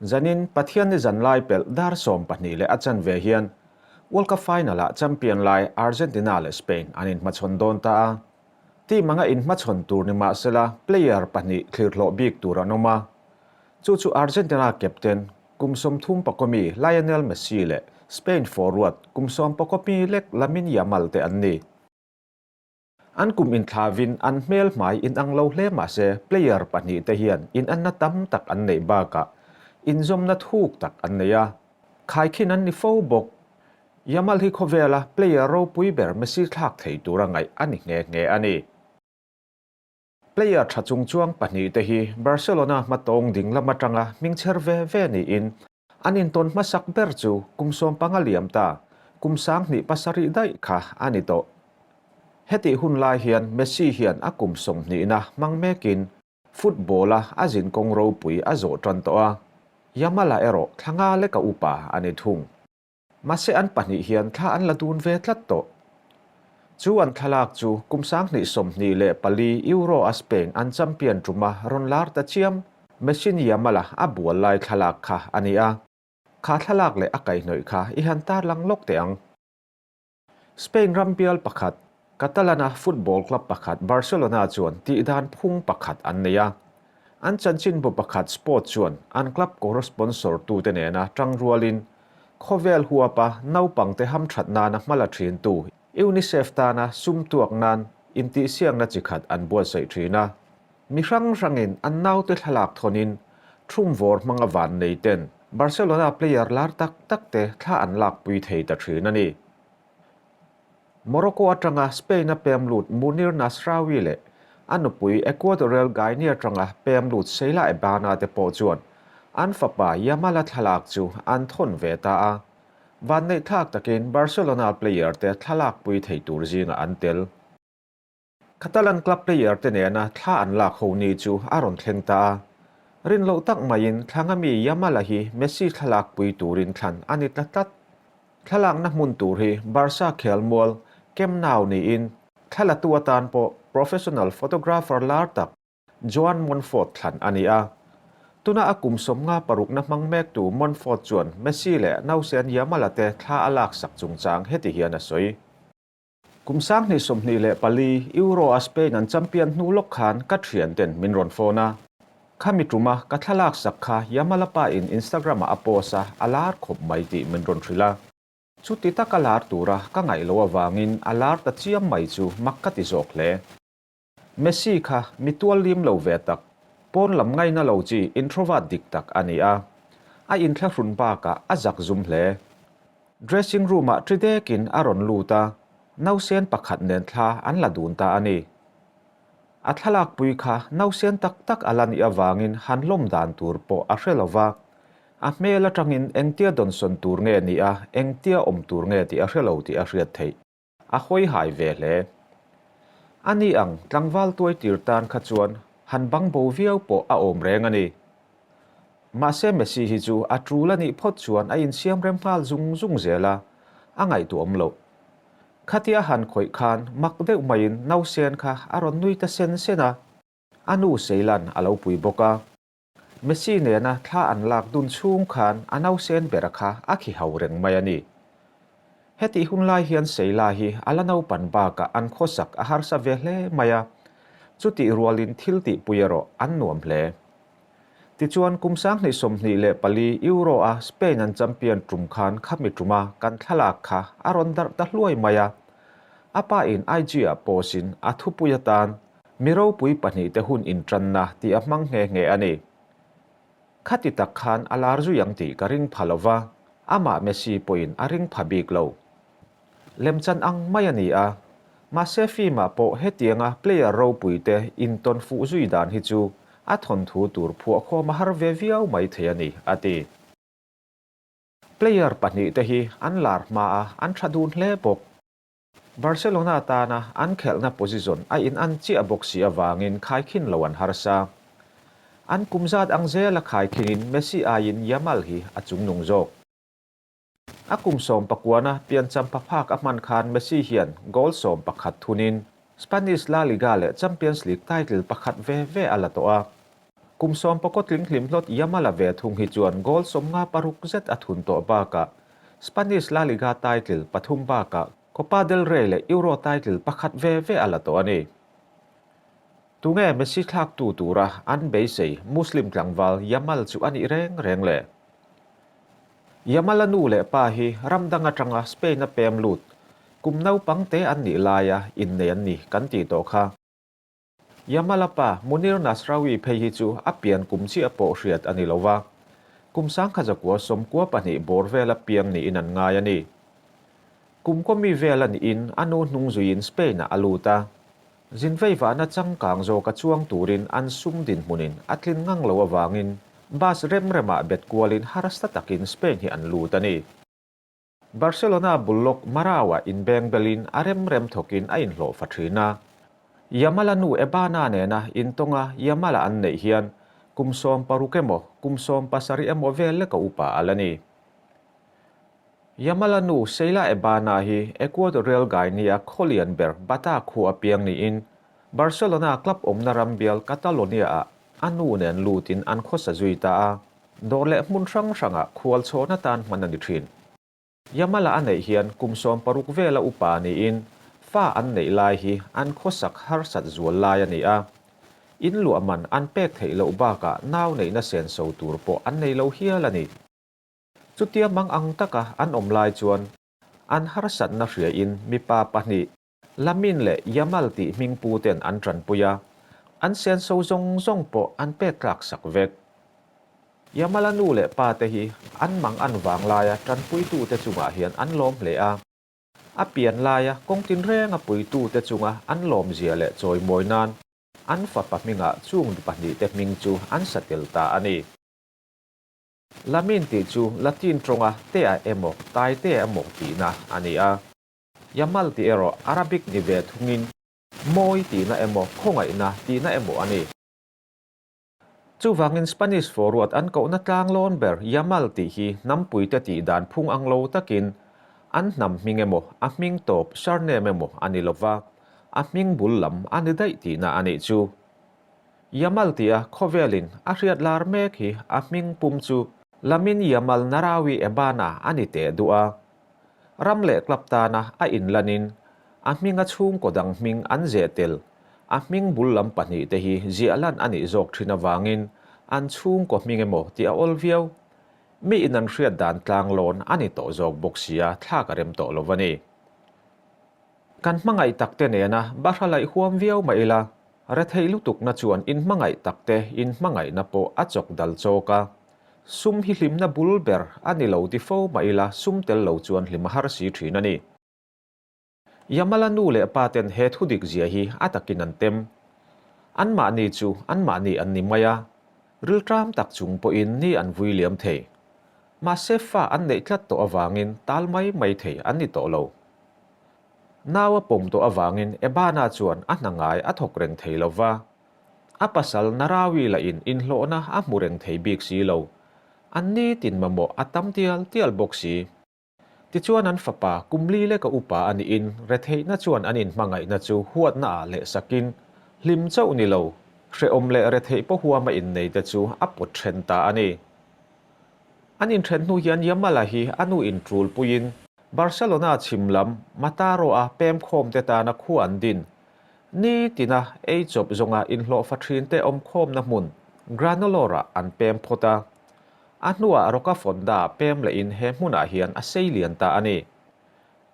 Zanin Pathianni zan lai pelh dar 12 leh a chanve hian World Cup final-ah champion lai Argentina leh Spain an inhmachhawn dawn ta a. Team anga inhmachhawn tur ni mahsela player pahnih thlir hlawh bik tur an awm a. Chu chu Argentina captain kum 30 pakawmi Lionel Messi leh Spain forward kum 10 pakawmi lek Lamine Yamal te an ni. An kum inthlavin an hmel hmai inang lo hle mahse player pahnih te hian inanna tam tak an neih bakah inzawmna thuk tak an nei a, khaikhin an ni fo bawk. Yamal hi khawvela player ropui ber Messi thlak thei tura ngaih a ni nghe nghe a ni. Player tha chungchuang pahnih te hi Barcelona hmatawng ding lam atanga hmingchher ve ve niin an intawn hmasak ber chu kum 15 liam ta, kum 2007 daih kha a ni tawh. Hetih hun lai hian Messi hian a kum 20na hmang mekin football-a a zinkawng ropui a zawh tan tawh a, Yamal-a erawh thla nga leka upa a ni thung. Mahse an pahnih hian thla an la dun ve tlat tawh. Chu an thlalak chu kum 2024 Euro a Spain an champion tuma rawn lar ta chiam Messi Yamal-a a bual lai thlalak kha a ni a. Kha thlalak leh a kaihhnawih kha i han tarlang lawk teh ang. Spain ram bial pakhat, Catalan-a football club pakhat Barcelona chuan tihdan phung pakhat an nei a. An chanchinbu pakhat Sport chuan an club kawr sponsor tute nena tangrualin khawvel huapa naupangte hamthat nana hmala thintu UNICEF tana sum tuak nan intihsiakna chi khat an buatsaih thin a. Mi hrang hrangin an naute thlalak thawnin thumvawr hmanga van nei ten Barcelona player lar tak tak te thla an lakpui thei ta thin a ni. Morocco atanga Spain-a pem lut Munir Nasraoui leh a nupui Equatorial Guinea atanga pem lut Sheila Ebana te pawh chuan an fapa Yamal-a thlalak chu an thawn ve ta a. Vanneih thlak takin Barcelona player te thlalakpui thei tur zingah an tel. Catalan club player te nena thla an lak ho ni chu a rawn thleng ta a. Rin loh tak maiin thlanga mi Yamal-a hi Messi thlalak pui turin thlan a ni tlat tlat. Thlalakna hmun tur hi Barca khelmual Camp Nou niin thlalatu atan pawh professional photographer lar tak Joan Montfort thlan a ni a. Tuna a kum 56na hmang mektu Montfort chuan Messi leh nausen Yamal-a te thla a laksak chungchang heti hian a sawi. Kum 2024 Euro a Spain an champion hnu lawk khan ka thian ten min rawn phone a. Khami tuma ka thlalak sak kha Yamal-a pa in Instagram ah a post a, a lar khawp mai tih min rawn hrilh a. Chuti taka lar tura ka ngaih loh avangin a lar ta chiam mai chu mak ka ti zawk hle. Messi kha mi tual lim lo ve tak, pawn lam ngaina lo chi introvert dik tak a ni a. A inthlahrun bakah a zak zum hle. Dressing room-ah ṭi dekin a rawn lut a, nausen pakhat nen thla an la dun ta a ni. A thlalakpui kha nausen tak tak a la nih avangin han lawm dan tur pawh a hre lo va, a hmel aṭangin engtia dawnsawn tur nge ni a, engtia awm tur nge tih a hre lo tih a hriat theih. A hawi hai ve hle. A ni ang, tlangval tuai tir tan kha chuan han bang bo viau pawh a awm reng a ni. Mahse Messi hi chu a tul a nih phawt chuan a insiam rem nghal zung zung zel a, a ngaihtuahawm loh. Khatia han khawih khan mak deuh maiin nausen kha a rawn nui ta sen sen a, a nu Seilan a lo pui bawk a. Messi nena thla an lak dun chhung khan a nausen bera kha a khi ho reng mai a ni. Hetih hun lai hian Sheila hi a la naupan bakah an khawsak a harsa ve hle mai a, chutih rualin thil tihpui erawh an nuam hle. Tichuan kum 2024 Euro a Spain an champion tum khan khami tuma kan thlalak kha a rawn darh ta hluai mai a, a pa in IG ah post in a thupui atan Mi ropui pahnihte hun intanna tih a hmang nghe nghe a ni. Khati tak khan a lar zui ang tih ka ring pha lo va, amah Messi pawhin a ring pha bik lo. Lemchan ang mai a ni a, mahse film-ah pawh hetianga player ropuite intawn fuh zui dan hi chu a thawnthu tur phuahkhawm a har ve viau mai thei a ni, a ti. Player pahnihte hi an lar hma a, an tha dun hle bawk. Barcelona tana an khelhna position a in an chiah bawk si avangin khaikhin lo an harsa. An kum zat ang zela khaikhinin Messi aiin Yamal hi a chungnung zawk. A kum 19na piancham phaphak a hman khan Messi hian goal 11 thunin Spanish La Liga leh Champions League title pakhat ve ve a la tawh a. Kum sawmpakaw tling hlim hlawt Yamal-a ve thung hi chuan goal 56 zet a thun tawh bakah Spanish La Liga title pathum bakah Copa del Rey leh Euro title pakhat ve ve a la tawh a ni. Tunge Messi thlaktu tura an beisei Muslim tlangval Yamal chu a nih reng reng le? Yamal-a nu leh pa hi ram dang atanga Spain-a pem lut kum naupang te an nih laia innei an ni kan tih tawh kha. Yamal-a pa Munir Nasraoui phei hi chu a pian kum chiah pawh hriat a ni lo va, kum sangkhazakua 92 bawr vela piang niin an ngai a ni. Kum kawmi vel a nihin a nu hnung zuiin Spain-ah a lut a. Zinvei vahna changkang zawka chuang turin an sum dinhmunin a tlin ngang lo avangin bus rem remah bet kualin harsa takin Spain hi an lut a ni. Barcelona bul lawk Marau-ah inbeng belin a rem rem thawkin a inhlawh fa thin a. Yamal-a nu Ebana nena intawnga Yamal-a an neih hian kum 16 emaw kum 17 emaw vel leka upa a la ni. Yamala nu Sheila Ebana hi Equatorial Guinea khawlian ber Bata khua piang niin Barcelona club awmna ram bial Catalonia-ah a nu nen lutin an khawsa zui ta a, dawr leh hmun hrang hrangah khual chhawn atan hman a ni thin. Yamala a neih hian kum 60 vela upa niin fa an neih lai hi an khawsak harsat zual lai a ni a, in luah man an pek theih loh bakah nau neihna senso tur pawh an nei lo hial a ni. Chutia mang ang taka an awm lai chuan an harsatna hriain mipa pahnih, Lamin leh Yamal tih hming pu ten an tanpui a, an senso zawng zawng pawh an pek tlak sak vek. Yamala nu leh pa te hi an mang an vang laia tanpuitute chungah hian an lawm hle a. A pian laia kawng tinrenga puitute chunga an lawmzia leh chawimawi nan an fapa hmingah chung pahnihte hming chu an sa tel ta a ni. Lamin tih chu Latin tawnga tea emaw taitea emaw tihna a ni a. Yamal tih erawh Arabic ni ve thungin mawi tihna emaw khawngaihna tihna emaw a ni. Chuvangin Spanish forward an kohna tlanglawn ber Yamal tih hi hnampuite tih dan phung ang lo takin an hnam hming emaw a hming tawp surname emaw a ni lova, a hming bul lam a ni daih tihna a nih chu. Yamal tia khawvelin a hriat lar mek hi a hming pum chu Lamin Yamal Narawi Ebana a ni teh duh a. Ram leh club tana a inlanin a hminga chhungkaw dang hming an zeh tel, a hming bul lam pahnih te hi ziah lan a nih zawk thin avangin an chhungkaw hming emaw tih a awl viau. Mi in an hriat dan tlanglawn a ni tawh zawk bawk sia thlak a rem tawh lo a ni. Kan hmangaih takte nena bahra laih huam viau mah ila, retheih lutukna chuan inhmangaih takte inhmangaihna pawh a chawk dal chawk a. Sum hi hlimna bul ber a ni lo ti fo mah ila sum tel lo chuan hlim a har si thin a ni. Yamala nu leh pa ten he thu dik zia hi a takin an tem. Anmahni chu anmahni an ni mai a, rilṭam tak chung pawhin ni an vui liam thei. Mahse fa an neih tlat tawh avangin tal mai mai thei an ni tawh lo. Nau a pawm tawh avangin Ebana chuan a hna ngai a thawk reng thei lo va. A pasal Narawi lahin inhlawhna a hmu reng thei bik si lo. An nitin mamawh a tam tial tial bawk si. Tichuan an fapa kum li leka upa a nihin retheihna chuan an inhmangaihna chu huatna ah leh sakin hlim chauh ni lo, hrehawm leh retheih pawh huama inneite chu a pawt then ta a ni. An inthen hnu hian Yamal-a hi a nu intul puiin Barcelona chhim lam Mataro-a pemkhawmte tana khua an din. Ni tina ei chawp zawnga inhlawhfa thinte awmkhawmna hmun Granolor-ah an pem phawt a. A hnuah Rocafonda-ah pem lehin he hmunah hian a sei lian ta a ni.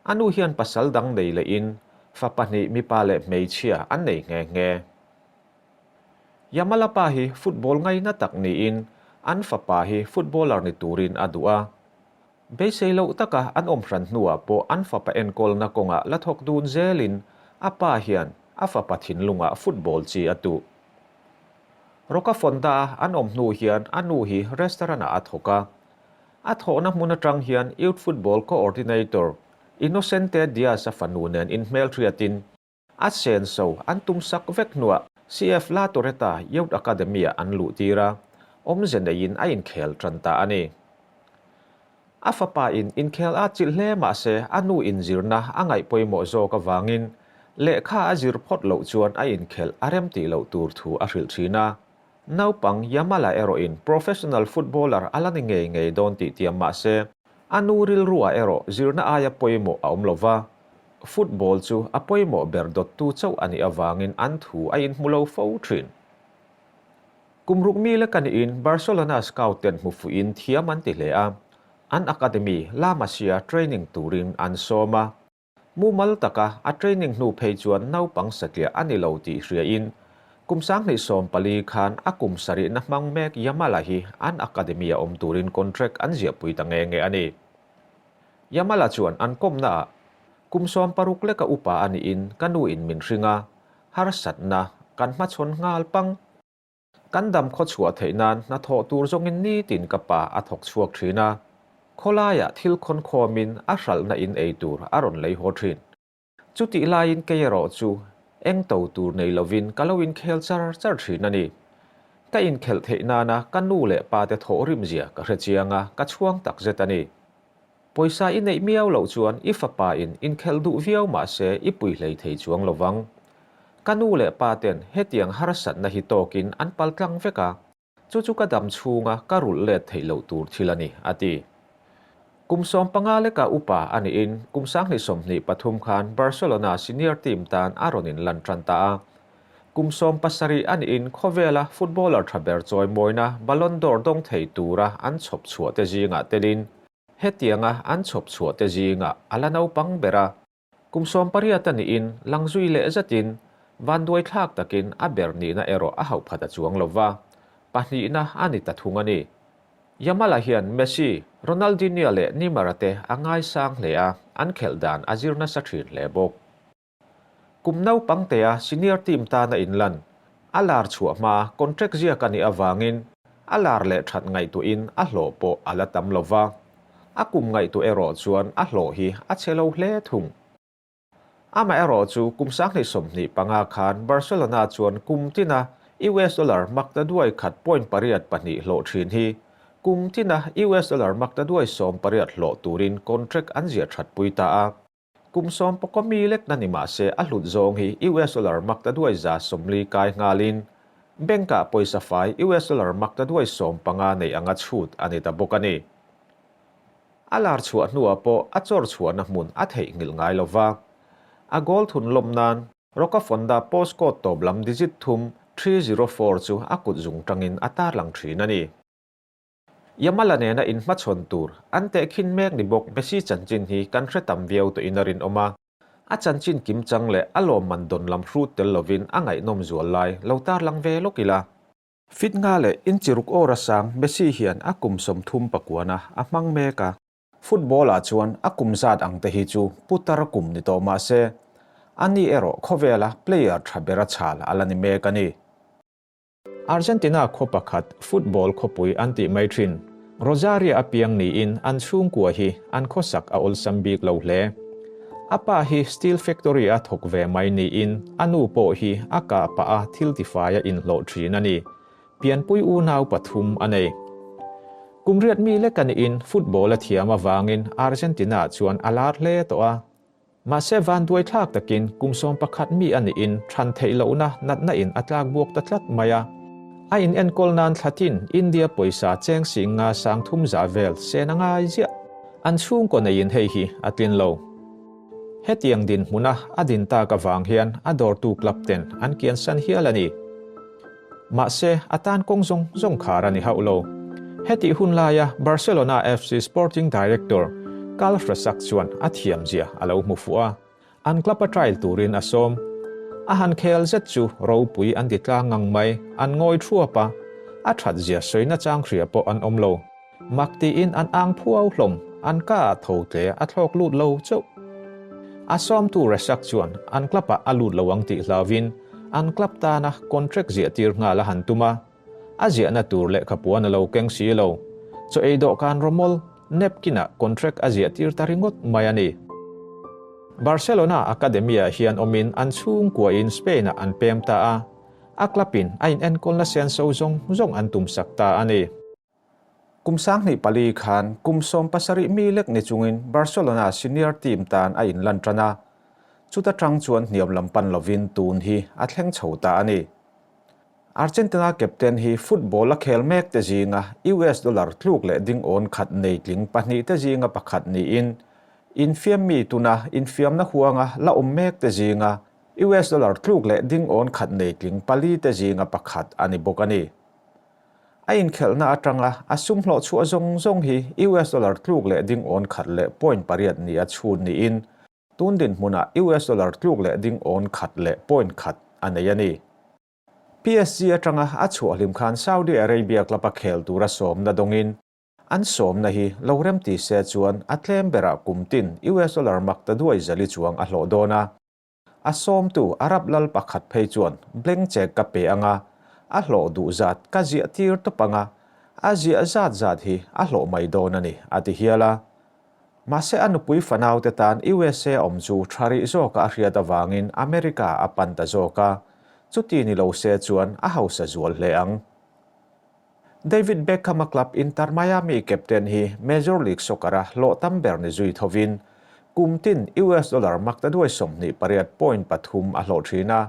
A nu hian pasal dang nei lehin fa pahnih mipa leh hmeichhia an nei nghe nghe. Yamala pa hi football ngaina tak niin an fapa hi footballer ni turin a duh a. Beisei loh taka an awm hran hnuah pawh an fapa enkawlna kawngah la thawk dun zelin a pa hian a fapa thinlungah football chi a tuh. Rocafonda-a an awm hnu hian a nu hi restaurant-ah a thawk a. A thawhna hmun atang hian Youth Football Coordinator Inocente Diaz-a fanu nen inhmelhriatin A senso an tum sak vek hnuah CF La Torreta Youth Academy-ah an luh tir a, awmze neiin a inkhel tan ta a ni. A fapa in inkhel a chilh hle mah se a nu inzirna a ngaih pawimawh zawk avangin lehkha a zir phawt loh chuan a inkhelh a rem tih loh tur thu a hrilh thin a. Naupang Yamal-a erawhin professional footballer a la ni ngei ngei dawn tih tiam mah se, a nu rilruah erawh zirna aia pawimawh a awm lo va, football chu a pawimawh ber dawttu chauh a nih avangin an thu a inhmu lo fo thin. Kum ruk mile ka niin Barcelona scout ten hmu fuhin thiam an ti hle a, an academy La Masia training turin an sawm a. Mumal taka a training hnu phei chuan naupang satliah a ni lo tih hriain kum 2014 khan a kum sarihna hmang mek Yamal-a hi an academy-a awm turin contract an ziahpui ta nge nge a ni. Yamal-a chuan an kawmnaah, Kum 16 leka upa a niin ka nuin min hring a, harsatna kan hmachhawn nghal pang. Kan dam khaw chhuah theih nan hnathawh tur zawngin nitin ka pa a thawk chhuak thin a, khawlaiah thil khawn khawmin a hralhna in ei tur a rawn lei haw thin. Chutih laiin kei erawh chu eng to tur nei lovin ka lo inkhel char char thin a ni. Ka inkhelh theih nana ka nu leh pa te thawhrim zia ka hre chiang a, ka chhuang takzet a ni. Pawisa i neih miau loh chuan i fapa in inkhelh duh viau mah se i pui hlei thei chuang lo vang. Ka nu leh pa ten hetiang harsatna hi tawkin an pal tlang vek a, chu chu ka dam chhunga ka rulh let theih loh tur thil a ni, a ti. Kum 15 leka upa a niin kum 2023 khan Barcelona senior team tan a rawn inlan tan ta a. Kum 17 a niin khawvela footballer tha ber chawimawina Ballon d'Or dawng thei tura an chhawp chhuah te zingah telin Hetianga an chhawp chhuah te zingah a la naupang ber a, kum 18 a niin lang zui leh zatin vanduai thlak takin a ber nihna erawh a hauh phat a chuang lo va, pahnihna a ni ta thung a ni. Yamal-a hian Messi, Ronaldinho leh Neymar-a te a ngaisang hle a, an khelh dan a zir nasa thin hle bawk. Kum naupang tea senior team tana inlan, a lar chhuah hma contract ziak a nih avangin a lar leh that ngaihtuahin a hlawh pawh a la tam lo va, a kum ngaihtuah erawh chuan a hlawh hi a che lo hle thung. Amaherawh chu kum 2025 khan Barcelona chuan kum tina US dollar maktaduai khat point pariat pahnih hlawh thin hi kum tina US dollar maktaduai sawm pariat hlawh turin contract an ziah thatpui ta a. Kum sawm pawkaw mi lekna ni mah se a hlut zawng hi US dollar maktaduai 140 kai nghalin bank-ah pawisa fai US dollar maktaduai 15 nei anga chhut a ni ta bawk a ni. A lar chhuah hnuah pawh a chawr chhuahna hmun a theihnghilh ngai lo va. A goal thun lawm nan Rocafonda postcode tawp lam digit thum 304 chu a kut zung tangin a tarlang thin a ni. Yamal-a nena inhmachhawn tur an tehkhin mek ni bawk Messi chanchin hi kan hre tam viau tawhin a rinawm a, a chanchin kimchang leh a lawmman dawn lam hrut tel lovin a ngaihnawm zual lai lo tarlang ve lawk ila. Fit nga leh inchiruk awr a sang Messi hian a kum 30 pakuana a hmang mek a. Football-ah chuan a kum zat ang te hi chu putar kum ni tawh mah se, ani erawh khawvela player tha bera chhal a la ni mek a ni. Argentina khaw pakhat football khawpui an tih mai thin. Rosario a piang niin an chhungkua hi an khawsak a awlsam bik lo hle. A pa hi steel factory a thawk ve mai niin a nu pawh hi a kah pah a thil tifai a inhlawh thin a ni. Pianpui unau pathum a nei. Kum riat mi lek a niin football a thiam avangin Argentina chuan a lar hle tawh a. Mahse vanduai thlak takin kum 11 mi a niin than theih lohna natna in a tlak buak ta tlat mai a. A in enkawl nan thlatin India pawisa cheng sing nga sang thum za vel sen a ngai ziah. An chhungkaw neiin hei hi a tlin lo. Hetiang dinhmuna a din tak avang hian a dawrtu club ten an kian san hial a ni. Mahse a tan kawng zawng zawng khar a ni hauh lo. Hetih hun laia Barcelona FC Sporting Director Carles Rexach chuan a thiamzia a lo hmu fuh a, an club a trial turin a sawm. A han khel zet chu ropui an ti tlang ngang mai, an ngawi thuap a, a thatzia sawina chang hria pawh an awm lo. Mak tiin an ang phuau hlawm, an ka ah tho tle a thlawk lut lo chauh. A sawmtu Rexach chuan an club ah a lut lo ang tih hlauvin an club tana contract ziah tir nghal a han tum a, a ziahna tur lehkha puan a lo keng si lo. Chaw ei dawhkan rawmawl, napkin ah contract a ziah tir ta ringawt mai a ni. Barcelona academy ah hian awmin an chhungkua in Spain ah an pem ta a, a club in a inenkawlna senso zawng zawng an tumsak ta a ni. Kum 2004 khan kum 17 mi lek ni chungin Barcelona senior team tan a inlan tan a, chuta tang chuan hniam lam pan lovin tun hi a thleng chho ta a ni. Argentina captain hi football a khel mek te zinga US dollar tluk leh ding awn khat nei tling pahnihte zinga pakhat niin infiam mi tuna infiamna huanga la awm mek te zinga US dollar tluk leh ding awn khat nei tling palite zinga pakhat a ni bawk a ni. A inkhelhna atanga a sum hlawh chhuah zawng zawng hi US dollar tluk leh ding awn khat leh point pariat ni a chhun niin Tun dinhmunah US dollar tluk leh ding awn khat leh point khat a nei a ni. PSG atanga a chhuah hlim khan Saudi Arabia club a khel tura sawmna dawngin an sawmna hi lo rem ti se chuan a tlem berah kum tin US dollar mak ta duai zali chuang a hlawh dawn a. A sawmtu Arab lal pakhat phei chuan blank check ka pe anga a hlawh duh zat ka ziah tir tawp anga a ziah zat zat hi a hlawh mai dawn a ni a ti hial a. Mahse a nupui fanaute tan USA awm chu tha rih zawka a hriat avangin America a pan ta zawk a, chuti ni lo se chuan a hausa zual hle ang. David Beckham-a club Inter Miami captain hi Major League Soccer-a hlawh tam ber ni zui thovin kum tin US dollar maktaduai 28.3 a hlawh thin a.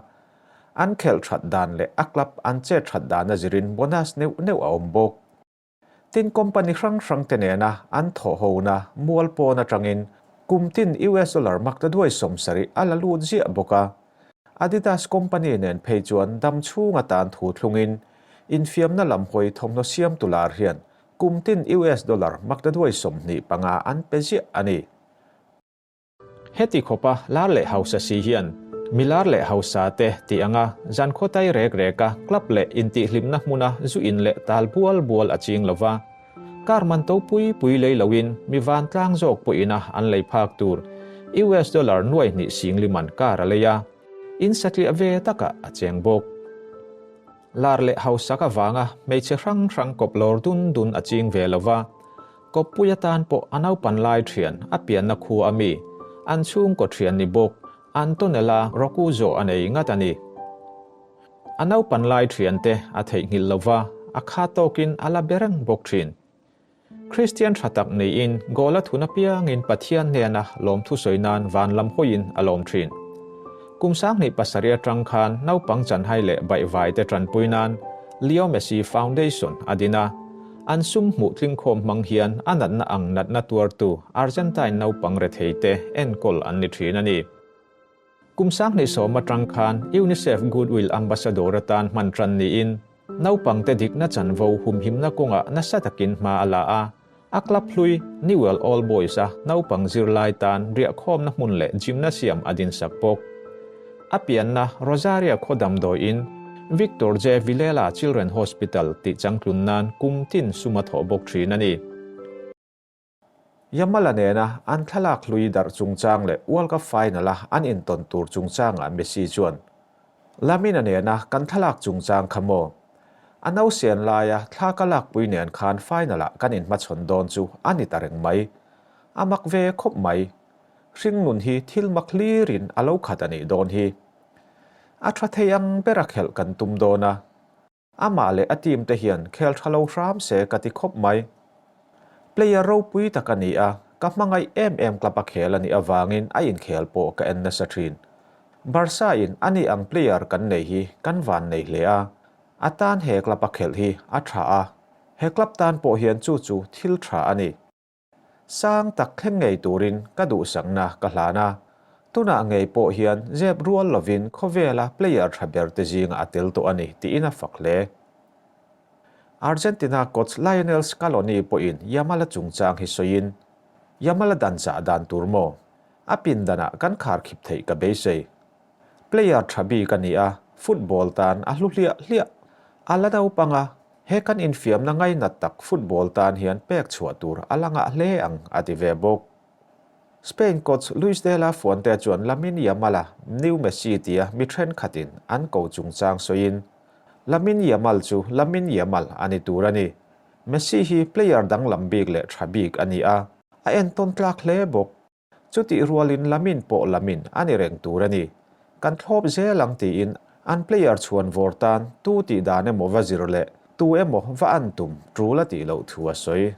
An khelh that dan leh a club an chet that dana zirin bonus neuh neuh a awm bawk. Tin company hrang hrang te nena an thawh hona mual pawn atangin kum tin US dollar maktaduai 70 a la lut ziah bawk a. Adidas company nen phei chuan dam chhung atan thu thlungin infiamna lam hawi thawmhnaw siam tu lar hian kum tin US dollar maktaduai 25 an pe ziah a ni. Heti khawpa lar leh hausa si hian mi lar leh hausa te tih anga zan khawtai rek reka club leh intihhlimna hmuna zu in leh tal bual bual a ching lova, car man to pui pui lei loin mi vantlang zawk pawhina an lei phak tur US dollar nuai hnih singli man car a lei a, in satliah ve takah a cheng bawk. Lar leh hausak avanga hmeichhe hrang hrang kawp lawr dun dun a ching ve lova, kawppui atan pawh a naupan lai thian a pianna khua a mi, an chhungkaw thian ni bawk Antonella Roccuzzo a nei ngat a ni. A naupan lai thiante a theihnghilh lova, a kha tawkin a la be reng bawk thin. Kristian tha tak niin goal a thun apiangin Pathian hnena lawmthu sawi nan van lam hawiin a lawm thin. Kum 2007 atang khan naupang chanhai leh baihvai te tanpui nan Leo Messi Foundation a din a, an sum hmuh tlingkhawm hmang hian a natna ang natna tuartu Argentine naupang rethei te enkawl an ni thin a ni. Kum 2010 atang khan UNICEF Goodwill Ambassador atan hman tan niin naupangte dikna chanvo humhimna kawngah nasa takin hma a la a, a club hlui Newell Old Boys a naupang zirlai tan riahkhawmna hmun leh gymnasium a dinsak bawk. A pianna Rosario khaw damdawiin Victor J. Vilela Children Hospital tih changtlun nan kum tin sum a thawh bawk thin a ni. Yamal-a nena an thlalak hlui darh chungchang leh World Cup final-a an intawn tur chungchangah Messi chuan, Lamine-a nena kan thlalak chungchang kha maw? A nausen laia thla ka lakpui nen khan final-ah kan inhmachhawn dawn chu a ni ta reng mai. A mak ve khawp mai. Hringnun hi thil mak hlirin a lo khat a nih dawn hi. A tha thei ang bera khelh kan tum dawn a. Amah leh a team te hian khel tha lo hram se ka ti khawp mai. Player ropui tak a ni a, ka hmangaih em em club a khel a nih avangin a inkhel pawh ka en nasa thin. Barca in a ni ang player kan nei hi kan van nei hle a, a tan he club a khelh hi a tha a, he club tan pawh hian chu chu thil tha a ni. Sang tak thleng ngei turin ka duhsakna ka hlan a, tunah ngei pawh hian zep rual lovin khawvela player tha ber te zingah a tel tawh a ni tiin a fak hle. Argentina coach Lionel Scaloni pawhin Yamal-a chungchang hi sawiin, Yamal-a dan chah dan tur maw? A pindanah kan kharkhip theih ka beisei. Player tha bik a ni a, football tan a hlu hliah hliah. A la naupang a, he kan infiamna ngainat tak football tan hian pek chhuah tur a la ngah hle ang, a ti ve bawk. Spain coach Luis de la Fuente chuan Lamine Yamal-a new Messi tia mi thenkhatin an ko chungchang sawiin, Lamine Yamal chu Lamine Yamal a ni tur a ni. Messi hi player danglam bik leh tha bik a ni a, a entawn tlak hle bawk. Chutih rualin Lamin pawh Lamin a ni reng tur a ni. Kan thlawp zel ang tiin an player chhuan vawr tan tu tih dan emaw va zir leh tu emaw va an tum tul a tih loh thu a sawi.